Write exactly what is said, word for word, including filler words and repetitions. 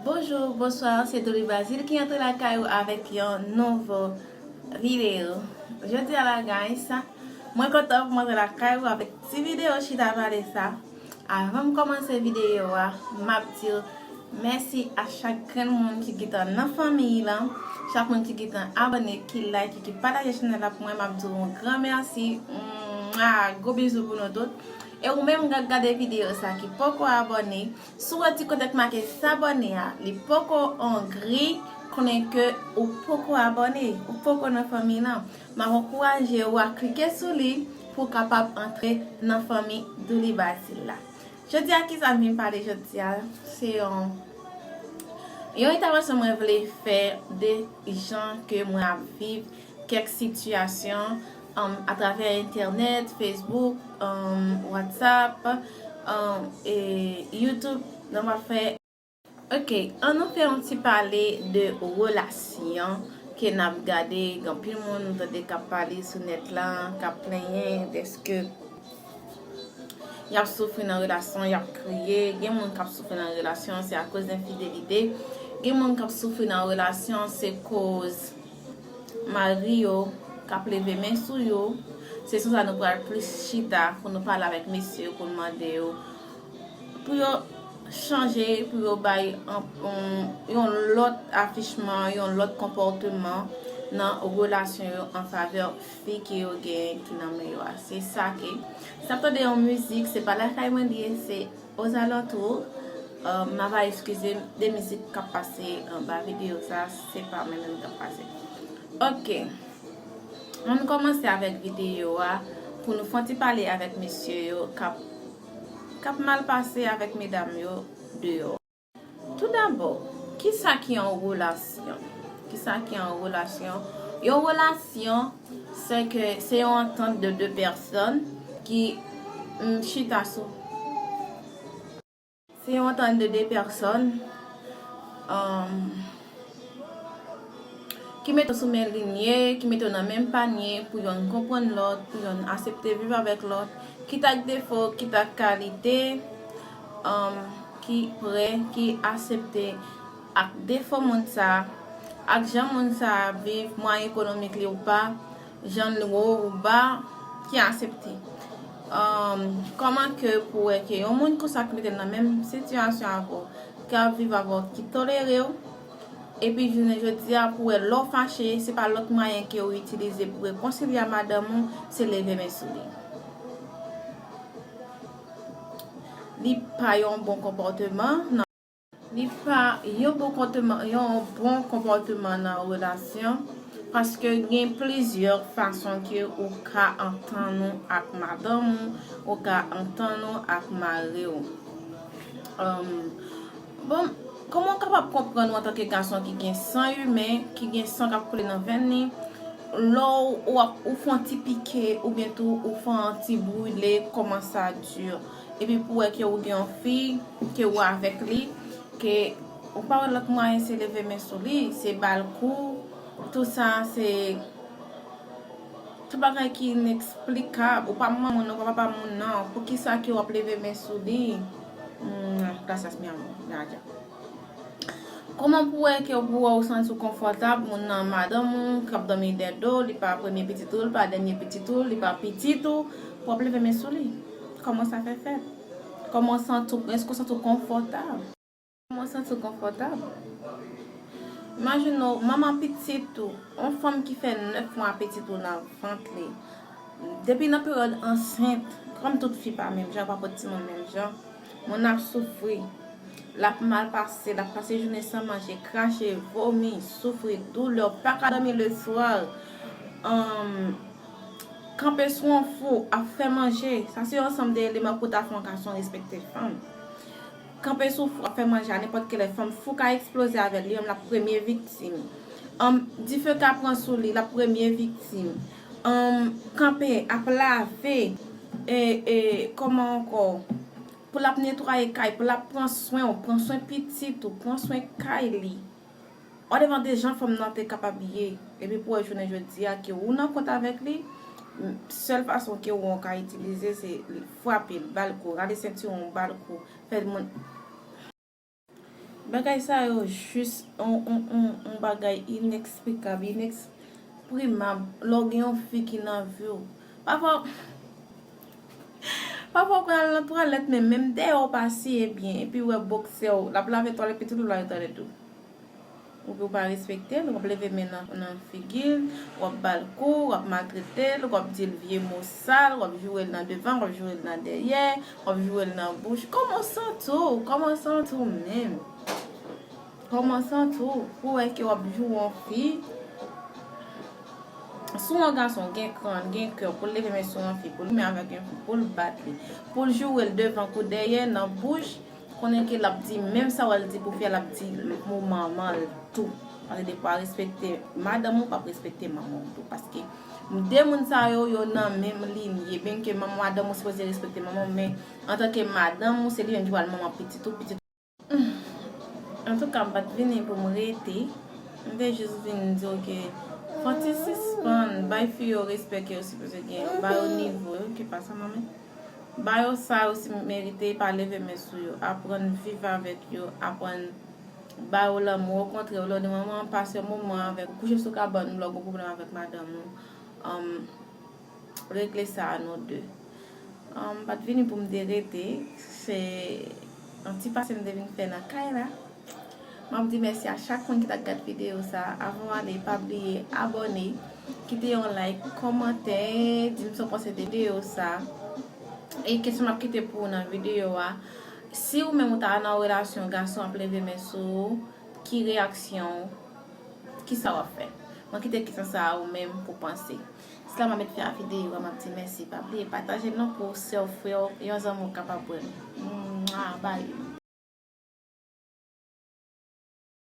Bonjou, bonswa, se Douly Bazil ki antre lakay ou avèk yon nouvo videyo. Jodi a la, guys, mwen kontan pou m antre lakay ou avèk ti videyo chita pale sa. Avan m kòmanse videyo a, m ap di w mèsi a chak grenn moun ki gentan nan fanmiy lan, chak moun ki gentan abòne, ki like, ki pataje chanèl la pou mwen, m ap di w yon gran mèsi. Mwa, gwo bizou pou nou tout. E ou menm k ap gade videyo sa ki poko abòne, si w wè ti kote k make s'abonner a, li poko an gri, konnen ke ou poko abòne, ou poko nan fanmiy lan. M ap ankouraje w a klike sou li pou w kapab antre nan fanmi Douly Bazil la. Jodi a, kisa m vin pale jodi a? Se yon, yon entèvansyon mwen vle fè de jan ke mwen ap viv kèk sitiyasyon, um, atravè entènèt, Facebook, um, WhatsApp, um, e YouTube. Donk, m ap fè Ok, ann nou fè yon ti pale de relasyon ke n ap gade. Gen anpil moun nou tande k ap pale sou nèt la, k ap plenyen dèske y ap soufri nan relasyon, y ap kriye. Gen moun k ap soufri nan relasyon, se akoz enfidelite. Gen moun k ap soufri nan relasyon, se koz mari yo k ap leve men sou yo. Se sou sa nou pral plis chita pou nou pale avèk mesye yo, pou nou mande yo pou yo chanje, pou yo bay yon, yon, yon lòt afichman, yon lòt konpòteman nan relasyon yo an favè fi ke yo genyen ki nan men yo a. Se sa ke, si n ap tande yon mizik, se pa lakay mwen li ye, se ozalantou. Euh, m ava eskize m de mizik k ap pase anba videyo sa, se pa mwen menm k ap pase. Ok. Ann kòmanse avèk videyo a pou nou fè yon ti pale avèk mesye yo k ap k ap mal pase avèk medam yo deyò. Toudabò, kisa ki yon relasyon? Kisa ki yon relasyon? Yon relasyon, se ke se yon antant de de pèsòn ki, mm, chita sou. Se yon antant de de pèsòn, um, ki mete w sou menm linyè, ki mete w nan menm panye, pou yonn konprann lòt, pou yonn aksepte viv avèk lòt, kit ak defo, kit ak kalite, um, ki prè, ki aksepte ak defo moun sa, ak jan moun sa ap viv, mwayen ekonomik li ou pa, jan l wo ou ba, ki aksepte. Um, kòman ke pou wè ke yon moun konsa ki mete l nan menm sitiyasyon avè w, k ap viv avè w, ki tolere w, epi jounen jodi a pou wè lè w fache, se pa lòt mwayen ke w itilize pou rekonsilye a madanm ou, se leve men sou li. Li pa yon bon konpòteman nan Li pa yon bon konpòteman, yon bon konpòteman nan relasyon, paske gen plizyè fason ke ou ka antann ou ak madanm ou, ou ka antann ou ak mari w. Em, bon, kòman w kapab konprann ou antanke gason ki gen san imen, ki gen san k ap koule nan venn li, lè w, w ap, ou fè yon ti pike, oubyen tou ou fè yon ti brile, kòman sa di, epi pou wè ke ou gen yon fi, ke ou avèk li, ke ou pa wè lòt mwayen se leve men sou li, se ba l kou, tout sa se tout bagay ki ineksplikab. Ou pa manman moun nan, ou pa papa moun nan, poukisa ke w ap leve men sou li? Hmm, gracias, mi amor. Ya, ya. Kòman pou wè ke pou wè ou santi w konfòtab, moun nan madanm ou k ap dòmi dè do, li pa premye pitit ou, li pa dènye pitit ou, li pa pitit ou, pou w ap leve men sou li? Kòman sa fè fèt? Kòman w santi w, èske w santi w konfòtab? Kòman w santi w konfòtab? Imajine w, manman pitit ou, yon fanm ki fè nèf mwa pitit ou nan vant li. Depi nan peryòd ansent, kòm tout fi pa menm jan, pa pot timoun menm jan, moun nan ap soufri, l ap mal pase, l ap pase jounen san manje, krache, vomi, soufri, doulè, pa ka dòmi leswa, um, kanpe sou yon fou, ap fè manje. Sa se yon ansanm de eleman pou ta fè yon gason respekte fanm. Kanpe sou fou, ap fè manje a nenpòt ki lè. Fanm fou ka eksploze avè l, li menm l ap premye viktim. Ann, dife ka pran sou li, l ap premye viktim. Ann, kanpe, ap lave, e, e, kòman ankò? Pou l ap netwaye kay, pou l ap pran swen w, pran swen pitit ou, pran swen kay li. Whatever de jan fanm nan te kapab ye, epi pou wè jounen jodi a ke ou nan kont avèk li, m, sèl fason ke ou ka itilize se frape l, ba l kou, rale sentiwon w, ba l kou, fè moun. Bagay sa yo jis on, on, on, on bagay ineksplikab, ineksprimab. Lè w gen yon fi ki nan vi w, pafwa, pafwa w kwè al nan twalèt, men menm dèyè w pa siye byen, epi w wè bòksè w, l ap lave twalèt, epi tout lave twalèt tou. Epi w pa respekte l, w ap leve men nan, nan figi l, w ap ba l kou, w ap maltrete l, w ap di l vye mo sal, w ap joure l nan devan, w ap joure l nan dèyè, w ap joure l nan bouch. Kòman w santi w? Kòman w santi w menm? Kòman w santi w? Pou w wè ke w ap joure yon fi. Si yon gason gen kran, gen kè, pou l leve men sou yon fi, pou l goumen avèk yon fi, pou l bat li, pou l joure l devan kou dèyè, nan bouch, konnen ke l ap di menm sa w wè l di pou fi a, l ap di mo manman l tou. Paske depi w pa respekte madanm ou, w p ap respekte manman w tou. Paske de moun sa yo, yo nan menm linye. Byenke manman, madanm ou sipoze respekte manman w, men antanke madanm ou, se li menm ki pral manman pitit ou, pitit. Antouka, m pa t vini pou m rete. M te jis vin di w ke fò ti sispann bay fi yo respè ke yo sipoze gen, ba yo nivo yo, ki pa sa manman. Ba yo sa yo si merite, pa leve men sou yo. Aprann viv avèk yo, aprann ba yo lanmou. Okontrè, lè w di manman, pase moman avèk, kouche sou kabann ou lè w gen pwoblèm avèk madanm ou. Um, regle sa a nou de. Um, m pa t vini pou m te rete, se yon ti pase m te vin fè nan kay la. M ap di mèsi a chak moun ki t ap gad videyo sa. Avan w ale, pa bliye abòne, kite yon like, kòmantè, di m sa w panse de videyo sa. E kesyon m ap kite pou ou nan videyo a, si ou menm ou ta nan yon relasyon, gason ap leve men sou ou, ki reyaksyon ou? Kisa w ap fè? Mwen kite kesyon sa a ou menm pou panse. Se la m ap met fen a videyo a, m ap di mèsi. Pa bliye pataje l non pou sè w, frè w, yon zanmi w kapab wè l. Mwa, bay.